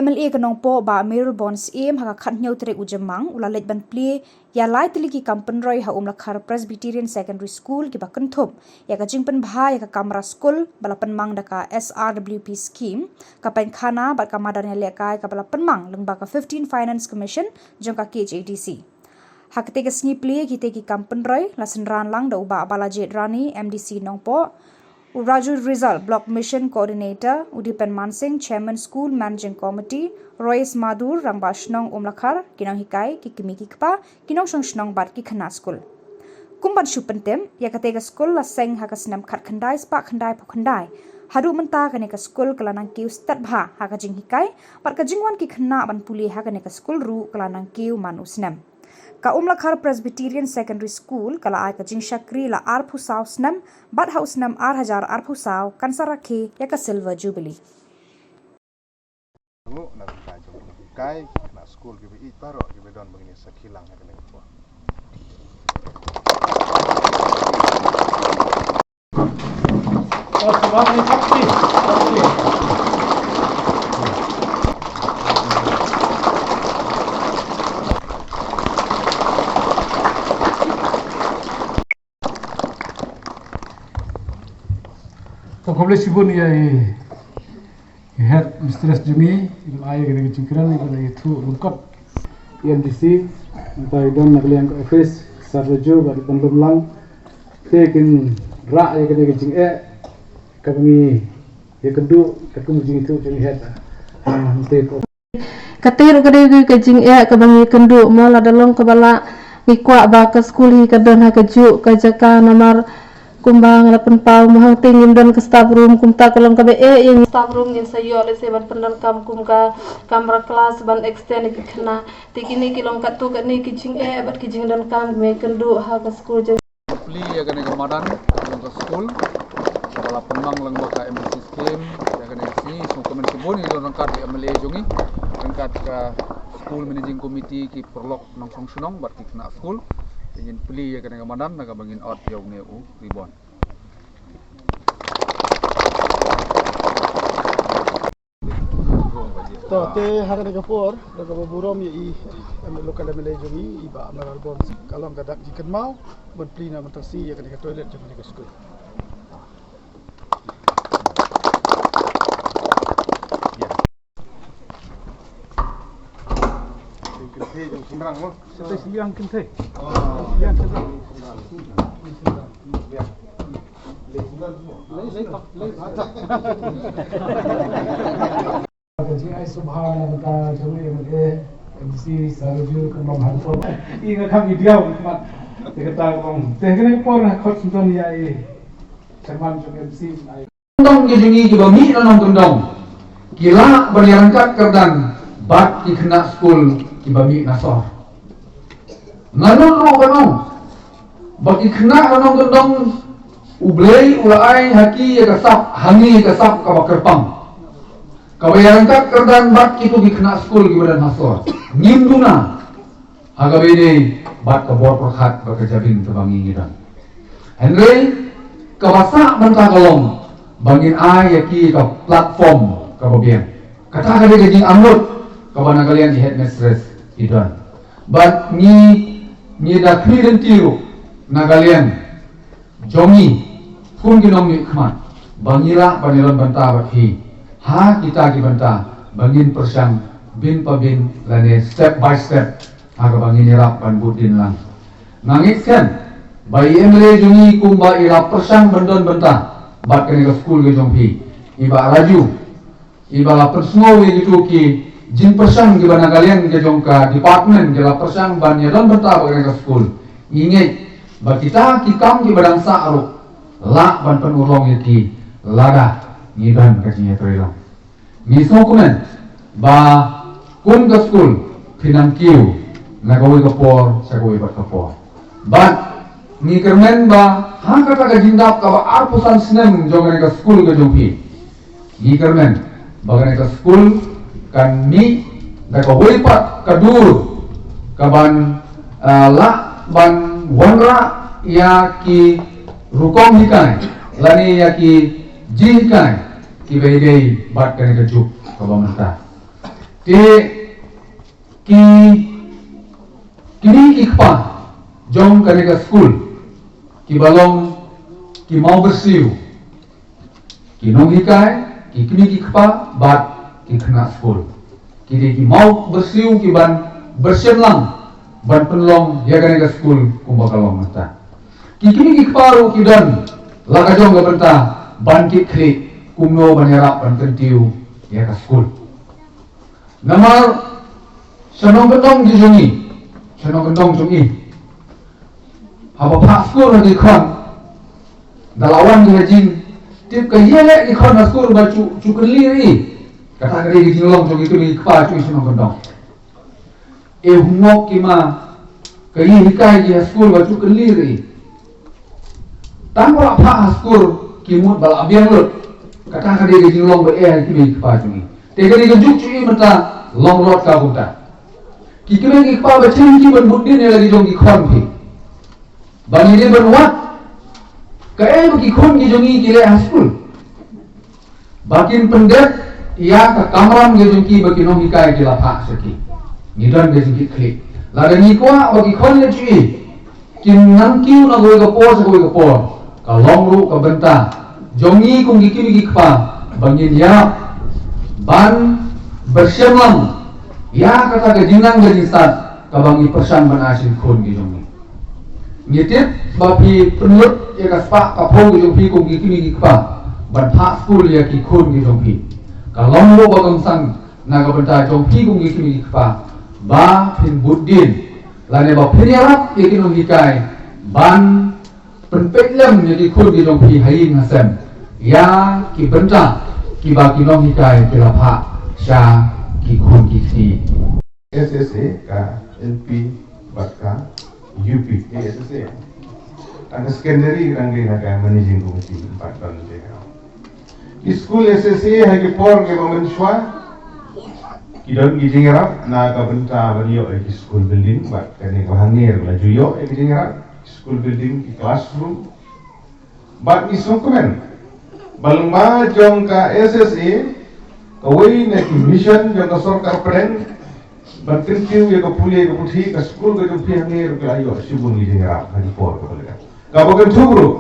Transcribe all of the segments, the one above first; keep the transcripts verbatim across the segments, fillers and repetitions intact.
M L A ka Nongpoh Bah Mayralborn Syiem ha ka khathynñiew tarik u Jymmang u la leit ban plie ïa lai tylli ki kam pynroi ha Umlakhar Presbyterian Secondary School kiba kynthup ïa ka jingpynbha ïa ka kamra skul ba la pynmang da ka S R W P scheme, ka painkhana bad ka madan ïalehkai kaba la pynmang lyngba ka fifteen Finance Commission jong ka K H A D C. Ha katei ka sngi plie kitei ki kam pynroi la synran lang da u Bah Balajied Rani, M D C Nongpoh, u Raju Rizal, Block Mission Coordinator, u Dipen Mansing, Chairman School Managing Committee, Royce Madur, Rangbah Shnong Umlakhar, ki nonghikai, ki kmie ki kpa, ki nongshong shnong bad ki khynnah skul. Kum ban shu pyntip, ïa katei ka skul la seng ha ka snem khatkhyndai spah khyndaiphew khyndai. Haduh mynta kane ka skul ka la nang kiew stet bha ha ka jinghikai, bad ka jingwan ki khynnah ban pule ha kane ka skul ruh ka la nang kiew man u snem. Ka Umlakhar Presbyterian Secondary School ka la ai ka jingshakri la arphew saw snem, bad ha u snem ar hajar arphew saw kan sa rakhe ïa ka Silver Jubilee. Ruh na ka jong kai na skul kiba ïeit baroh kiba don ba ngin ïa sakhi lang ha kane ka por. To, khublei shibun ïa i, i head mistress jong ngi, i ban ai ïa kane ka jingkren, i ban ai ïathuh lyngkot. I M D C, mynta i don na ka liang ka office, ka sar la ju, bad i ban lum lang. Te kin rah ïa kane ka jingeh, kaba ngi ïakynduh, katkum ka jingïathuh jong i head. Ah, mynta ko. Katei ruh ka dei ka jingeh kaba ngi kynduh mo, lada long kaba lah ngi kwah ba ka skul hi ka don ha kajuh ka jaka, namar kumba nga la pynpaw mo, hangtei ngim don ka staff room, kumta ka long kaba eh ïa ngi. Staff room ngin sa ïoh lehse ban pyndonkam kum ka kamra class ban extend ïa ki khynnah. Te kine ki long katto katne ki jingeh bad ki jingdonkam ba ngi kynduh ha ka skul jong Plie ïa kane ka madan jong ka skul kaba la pynmang lyngba ka M D C scheme. Ïa kane ka sngi sngewkmen shibun ïa i don ryngkat ka M L A jong ngi, ryngkat ka school managing committee, ki paralok nongshong shnong bad ki khynnah skul. Te ngin plie ïa kane ka madan na kaba ngin ot ïa une u ribbon. To, te ha kane ka por da kaba burom ïa i, em, local M L A jong ngi, i Bah Mayralborn, ka long ka dak jingkynmaw ban plie na mynta ka sngi ïa kane ka toilet jong kane ka skul. Kynthei jong shynrang mo. Kynthei shynrang, kynthei. Shynrang, shynrang. Ka jingai sngewbha na ka bynta jong i M L A, M D C, Sarojul, Kynrong Hangso. I nga kham i diaw khmat. Te kata kong. Te kane ka por nga khot sngewton ïa i chairman jong M D C, ai. Nongkyndong ki jong ngi kiba mih na nongkyndong ki lah ban ïaryngkat kyrdan bad ki khynnah skul kiba mih na sor. Nga nud ruh ban ong ba ki khynnah na nongkyndong U Blei u la ai ha ki ïa ka sap, ha ngi ïa ka sap kaba kyrpang, kaba ïaryngkat kyrdan bad kito ki khynnah skul kiba don ha sor. Ngim duna ha kaba ïadei bad ka bor pyrkhat bad ka jabieng kaba ngi ngi don. Hynrei kaba sah bynta ka long ba ngin ai ïa ki ka platform kaba biang. Kata ka dei ka jingarngut kaba na ka liang ki headmistress ki don. Bad ngi, ngi da khmih lynti ruh na ka liang jong ngi kum ki nongmihkhmat ba ngi lah ban ïalon bynta bad phi ha kita ki bynta ba ngin pyrshang byn pa byn lane step by step ha kaba ngin ïarap ban bud dien lang. Nga ngeit skhem ba i M L A jong ngi kumba i la pyrshang ban don bynta bad kane ka skul ka jong phi, i Bah Raju, iba la pynsngew ïa kito ki jingpyrshang kiba na ka liang ka jong ka department ki la pyrshang ban ïadon bynta bad kane ka skul. Ngi ngeit ba kita ki kam kiba dang sah ruh lah ban pynurlong ïa ki lada ngi don ka jingïatreilang. Ngi sngewkmen ba kum ka skul phin nang kiew na kawei ka por sha kawei pat ka por. Bad ngi kyrmen ba ha kata ka jingdap kaba arphew san snem jong kane ka skul ka jong phi, ngi kyrmen ba kane ka skul kan mih da kawei pat ka dur kaban, ah, lah ban wanrah ïa ki rukom hikai lane ïa ki jinghikai kiba ïadei bad kane ka juk kaba mynta. Te ki kmie ki kpa jong kane ka skul, ki ba long ki mawbyrsiew, ki nonghikai, ki kmie ki kpa bad ki khynnah skul, ki dei ki mawbyrsiew ki ban byrshemlang ban pynlong ïa kane ka skul kumba ka long mynta. Ki kmie ki kpa ruh ki don la ka jong ka bynta ban kit khlieh kumno ban ïarap ban kyntiew ïa ka skul. Namar sha nongkyndong ki jong ngi, sha nongkyndong jong ngi, haba phah skul ha ki khon, da la wan ki ha jingtip ka ïaleh ki khon ha skul ba chu, chu kylli ri. Kata ka dei ka jinglong jong ki kmie ki kpa jong ngi sha nongkyndong. E hungok ki ma, ka ïa hikai ki ha skul ba chu kylli ri. Tang ba la phah ha skul ki mut ba la biang lut. Kata ka dei ka jinglong ba e ha ki kmie ki kpa jong ngi. Te ka dei ka juk jong ngi mynta long rot ka kumta. Ki kmie ki kpa ba chim ki ban bud dien ïa la ki jong ki khon phi. Ba ngi dei ban wad kaei ba ki khun ki jong ngi ki leh ha skul. Ba kin pyndep ïa ka kamram ki jong ki ba ki nonghikai ki la phah sha ki. Ngi don ka jingkitkhlieh. Lada ngi kwah ba ki khon leit sha i, kin nang kiew na kawei ka por sha kawei ka por, ka long ruh ka bynta jong ngi kum ki kmie ki kpa ba ngin ïarap ban byrshemlang ïa kata ka jingnang ka jingstad kaba ngi pyrshang ban ai sha ki khun ki jong ngi. Ngi tip ba phi pynlut ïa ka spah ka phew ki jong phi kum ki kmie ki kpa ban phah skul ïa ki khun ki jong phi. Ka long ruh ba kongsan na ka bynta jong phi kum ki kmie ki kpa ba phin bud dien lane ba phin ïarap ïa ki nonghikai ban pynpeit lem ïa ki khun ki jong phi ha ïing ha sem ïa ki bynta kiba ki nonghikai ki la phah sha ki khun ki kti. S S A, ka L P bad ka U P, ka S S A. Tang ka secondary ka dang dei na ka managing committee bad ban dei ka. Ki skul S S A ha ki por kiba mynshuwa ki don ki jingïarap na ka bynta ban ïoh ïa ki school building bad kane ka hangne ruh la ju ïoh ïa ki jingïarap, ki school building, ki classroom. Bad ngi sngewkmen ba lyngba jong ka S S A, kawei na ki mission jong ka sorkar pdeng ban kyntiew ïa ka pule ka puthi, ka skul ka jong phi hangne ruh ka la ïoh shibun ki jingïarap ha ki por kaba la dep. Kaba kynthup ruh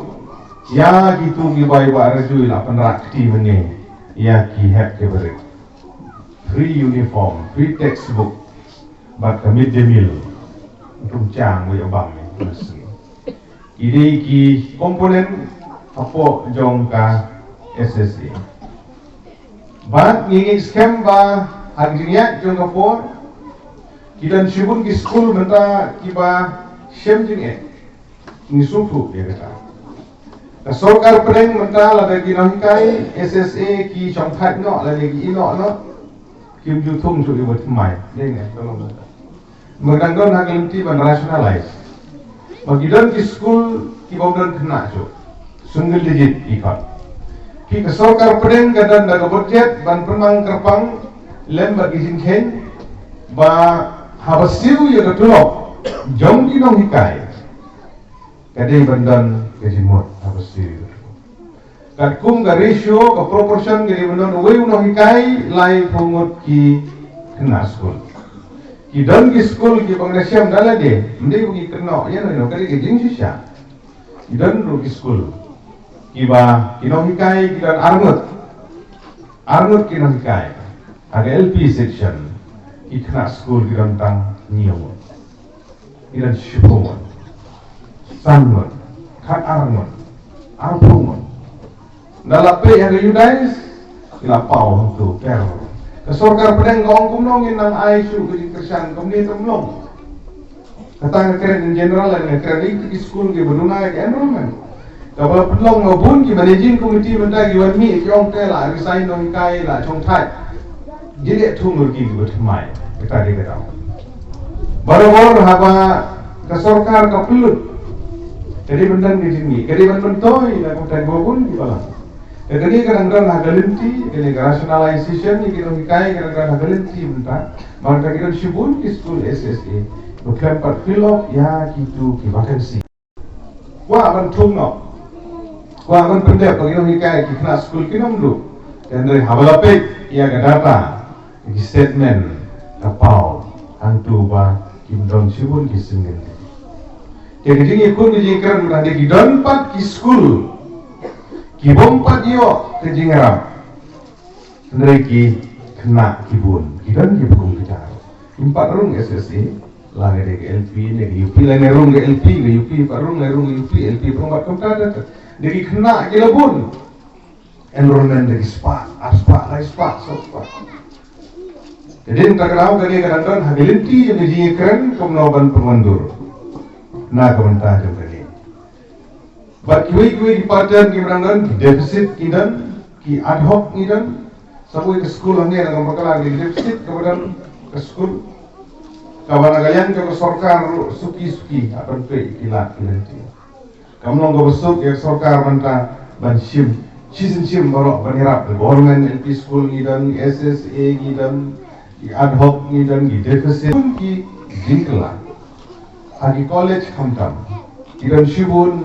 ïa kito kiba, ba la ju la pynrah kti mynne ïa ki hep ki barit, free uniform, free textbook bad ka mid day meal. Kum chang wei abang ni. Ki dei ki component hapoh jong ka S S A. Bad ngi ngeit skhem ba ha ki jingïaid jong ka por ki don shibun ki skul mynta kiba shem jingeh. Ngi sngewthuh ïa kata. Ka sorkar pdeng mynta lada ki nonghikai S S A ki shongthait noh lane ki ïehnoh noh, kim ju thung shuh ïa u ba thymmai. Dei ne, tolong. Ba dang don ha ka lynti ban rationalize ba ki don ki skul ki bym don khynnah shuh, single digit ki khot. Ki, ka sorkar pdeng ka don da ka budget ban pynmang kyrpang lem bad ki jingkheiñ ba haba siew ïa ka tulop jong ki nonghikai ka dei ban don ka jingmut haba siew. Katkum ka ratio, ka proportion, ka dei ban don uwei u nonghikai laiphew ngut ki khynnah skul. Ki don ki skul kiba nga shem da lade, ym dei ba ki kynnoh ïa no ïa no, ka dei ka jingshisha. Ki don ruh ki skul kiba ki nonghikai ki don ar ngut. Ar ngut ki nonghikai. Ha ka L P section ki khynnah skul ki don tang hynñiew ngut. Ki don shiphew ngut, san ngut, khat ar ngut, arphew ngut. Nda la peit ha ka UDISE, ki la paw hangto per. Ka sorkar pdeng ka ong kumno ngin nang ai shuh ka jingkyrshan kumne, tam long. Kata nga kren in general, nga kren ïa ki skul kiba duna ïa ka enrollment. Kaba la pynlong ba bun ki managing committee mynta ki wan mih ki ong te la resign nonghikai, la shongthait. Jingeh thung ïa ki kiba thymmai. Kata dei kata. Barabor haba ka sorkar ka pynlut, ka dei ban don ka jingmih, ka dei ban myntoi na ka bynta ba bun kiba la. Ka dei ka dang don ha ka lynti, ka dei ka rationalization ïa ki nonghikai ka dang don ha ka lynti mynta. Mar ka dei don shibun ki skul S S A ba khlem pat fill up ïa kito ki vacancy. Kwah ban thung noh, kwah ban pyndep ba ki nonghikai ki khynnah skul kin ym duh. Hynrei haba la peit ïa ka data, Ki statement ka paw hangtu ba kim don shibun ki sngewthuh. Te ka jingïakhun ka jingkren mynta, ki don pat ki skul ki bym pat ïoh ka jingïarap. Hynrei ki khynnah ki bun, ki don ki bun ki jar. Kim pat rung S S A, la ka dei ka L P ne ka U P, la ne rung ka L P, ka U P pat rung, la rung ka U P, L P pat rung, pat kumta da. Dei ki khynnah ki la bun. Enrollment da ki spah, ar spah, lai spah, saw spah. Te dei mynta ka daw kane ka dang don ha ka lynti jong ka jingïakren kumno ban pynwandur na ka bynta jong kane. Bad kiwei kiwei ki pattern kiba dang don, ki deficit ki don, ki ad hoc ki don. Sa kawei ka skul hangne na ka Bakla ki deficit kaba don ka skul. Kaba na ka liang jong ka sorkar ruh suki suki, ha ban peit ki lad ki lynti. Kam long kaba suk ïa ka sorkar mynta ban shim, shisien shim baroh ban ïarap. Government L P school ngi don, S S A ngi don, ki ad hoc ngi don, ki deficit, ki jingkylla. Ha ki college khamtam, ki don shibun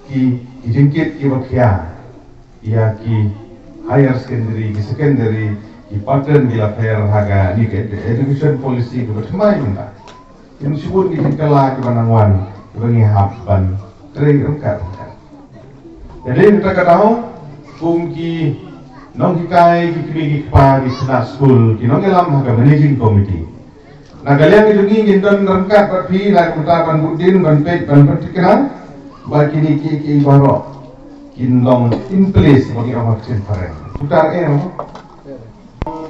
ki, ki jingkit kiba khia ïa ki higher secondary, ki secondary, ki pattern ki la pher ha kane ka education policy kaba thymmai mynta. Ki don shibun ki jingkylla kiba nang wan, kiba ngi hap ban trei ryngkat ryngkat. Te dei mynta ka daw, kum ki nonghikai, ki kmie ki kpa, ki khynnah skul, ki nongïalam ha ka managing committee. Na ka liang jong ngi ngin don ryngkat bad phi na ka bynta ban bud dien, ban peit, ban pynthikna ba kine kiei kiei baroh kin long in place, ba ngi ong ha ka ktien phareng. Putar eh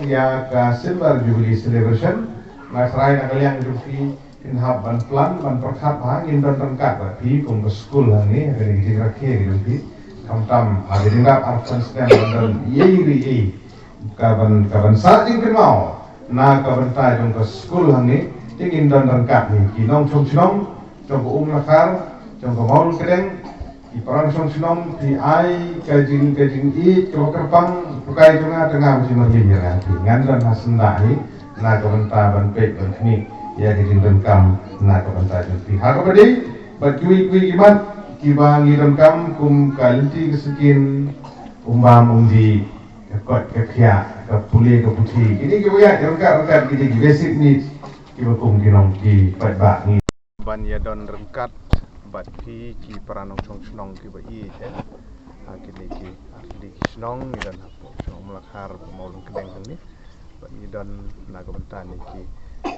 ïa ka Silver Jubilee Celebration. Nga tharai na ka liang jong phi kin hap ban plan, ban pyrkhat bha. Ngin don ryngkat bad phi kum ka skul hangne ha kane ka jingrakhe ka jong phi. Khamtam ha ka jingrap arphew snem ban don ei ei ei, ka ban, ka ban sah jingkynmaw na ka bynta jong ka skul hangne. Te ngin don ryngkat hi ki nongshong shnong jong ka Umlakhar, jong ka Mawlyngkdeng, ki para nongshong shnong, phi ai ka jing, ka jingïeit kaba kyrpang, phukai jong nga, tang nga ba shu marlim ïa nga, phi. Ngan don ha syndah hi na ka bynta ban peit ban khmih ïa ka jingdonkam na ka bynta jong phi. Ha kaba dei bad kiwei kiwei ki mat kiba ngi donkam, kum ka lynti ka skin, um bam um dih, ka koit ka khiah, ka pule ka puthi, kine kiba ïaid ryngkat ryngkat, kine ki basic needs kiba kum ki nong ki paidbah ngi. Ban ïadon ryngkat bad phi ki para nongshong shnong kiba ïeit, eh, ha kine ki, ha kine ki shnong, ngi don hapoh shnong Umlakhar, Mawlyngkdeng hangne. Bad ngi don na ka bynta ne ki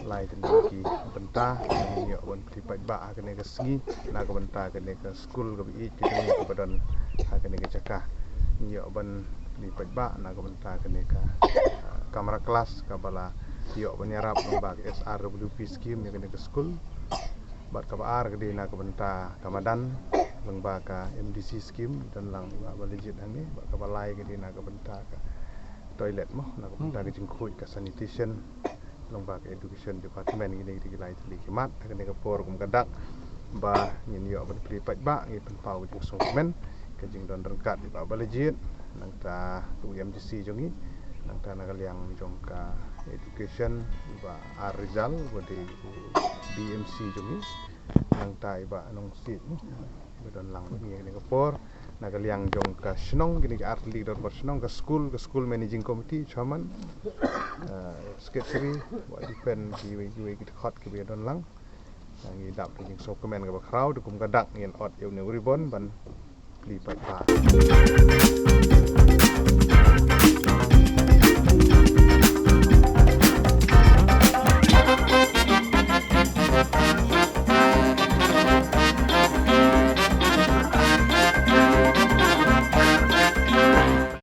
lai tylli ki bynta, ngi ïoh ban plie paidbah ha kane ka sngi na ka bynta kane ka skul kaba ïeit ka jong ngi kaba don ha kane ka jaka. Ngi ïoh ban plie paidbah na ka bynta kane ka, ah, kamra klas kaba la ïoh ban ïarap lyngba ka S R W P scheme ïa kane ka skul. Bad kaba ar ka dei na ka bynta ka madan lyngba ka M D C scheme, don lang i Bah Balijit hangne. Bad kaba lai ka dei na ka bynta ka toilet mo, na ka bynta ka jingkhuid, ka sanitation, lyngba ka education department. Kine ki dei ki lai tylli ki mat. Ha kane ka por kum ka dak ba ngin ïoh ban plie paidbah, ngi pynpaw ka jingsngewkmen, ka jingdon ryngkat i Bah Balijit, nangta ka M D C jong ngi, nangta na ka liang jong ka education i Bah R Rizal, ba dei u D M C jong ngi, nangta i Bah Nongsiej, ba don lang bad ngi ha kane ka por. Na ka liang jong ka shnong, kine ki ar tylli ki dorbar shnong, ka skul, ka school managing committee, chairman, eh, secretary, Bah Dipen, kiwei kiwei ki dkhot kiba ïadon lang. Ngi dap da ka jingsngewkmen kaba khraw, te kum ka dak ngin ot ïa une u ribbon ban plie paidbah.